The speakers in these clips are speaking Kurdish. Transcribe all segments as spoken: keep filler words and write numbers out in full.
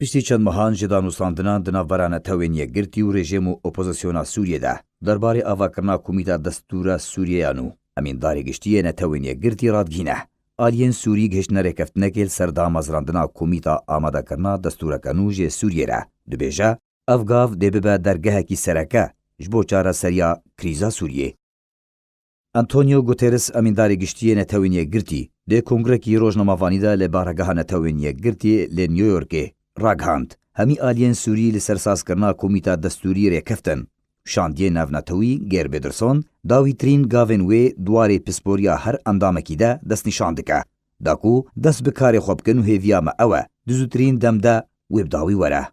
Piştî çend mehan ji danûstandinan di navbera Netewên Yekgirtî û rejîm û opozisyona Sûriyê de derbarê avakirina Komîta Destûra Sûriyê ya nû, Emîndarê Giştî yê Netewên Yekgirtî radigihîne, aliyên Sûrî gihiştine rêkeftinekê li ser damezrandina Komîta amadekirina destûreke nû jê Sûriyê re. Dibêje, ev gav dê bibe dergehekî sereke ji bo çareseriya krîza Sûriyê. Antonio Guterres, Emîndarê Giştî yê Netewên Yekgirtî, di kongrekî rojnamevanî de li Baregeha Netewên Yekgirtî li New Yorkê ragihand, hemî aliyên Sûrî li ser sazkirina Komîta Destûrî rêkeftin. Şandiyê navnetewî Geir Pedersen, dawîtirîn gavên wê di warê pisporiya her endamekî de destnîşan dike, da ku dest bi karê xwe bikin û hêviya me ew e, di zûtirîn dem de wê bi dawî were.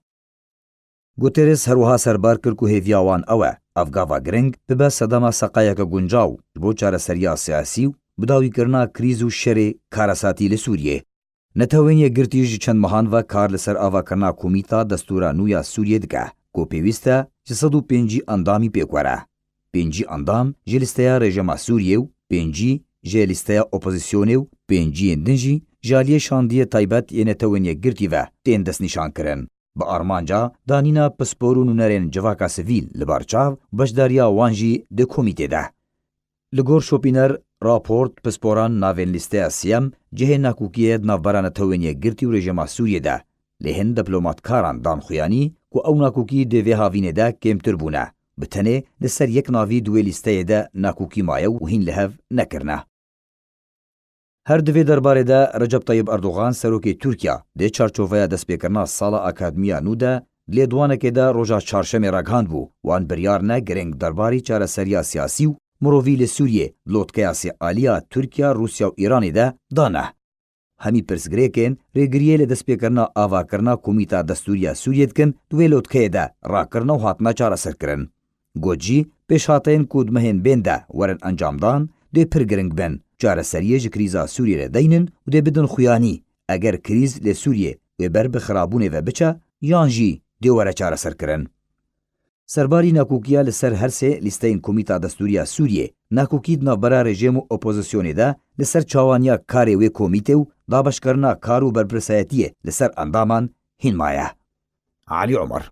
Guterres her wiha serbar kir ku hêviya wan ew e, ev gava giring bibe sedema seqayeke guncaw ji bo çareseriya siyasî û bidawîkirina krîz û şerê karesatî li Sûriyê. Netewên Yekgirtî ji çend mehan ve kar li ser avakirina Komîta Destûra Nû ya Sûriyê dike, ku pêwîst e ji sed û pêncî endamî pêk were. Pêncî endam ji lîsteya rejîma Sûriyê û pêncî ji lîsteya opozisyonê û pênciyên din jî ji aliyê Şandiyê Taybet yê Netewên Yekgirtî ve tên destnîşankirin, bi armanca danîna pispor û nûnerên civaka sivîl li bar çav û beşdariya wan jî di komîtê de. Li gor Şopîner, raport, pisporan navên lîsteya sêyem cihê nakokiyê ye di navbera Netewên Yekgirtî û rejîma Sûriyê de. Lê hin diplomatkaran dan xuyanî ku ew nakokî di vê havînê de kêmtir bûne. Bi tenê li ser yek navî di wê lîsteyê de nakokî maye û hîn li hev nekirine. Her di vê derbarê de Recep Tayyip Erdogan, serokê Tirkiya, di çarçoveya destpêkirina sala akademiya nû de, di lêdwanekê de roja çarşemê ragihandbû, wan biryar ne giring derbarî çareseriya siyasî û mirovî li Sûriyê di lotkeya sê alî ya Tirkiya, Rûsya û Îranê de dane. Hemî pirsgirêkên rêgiriyê li destpêkirina avakirina Komîta Destûrî ya Sûriyê dikin, di wê lotkeyê de rakirine û hatine çareserkirin. Got jî, pêşhateyên ku di mehên bên de werin encamdan, dê pir giring bin, çareseriyê ji krîza Sûriyê re deynin û dê bidin xuyanî, eger krîz li Sûriyê wê ber bi xirabûnê ve biçe, yan jî dê were çareserkirin. Serbarî nakokiya li ser her sê lîsteyên Komîta Destûrî ya Sûriyê, nakokî di navbera rejîm û opozisyonê de li ser çawaniya karê wê komîtê û dabeşkirina kar û berpirsayetiyê li ser endaman hîn maye. Alî Omer.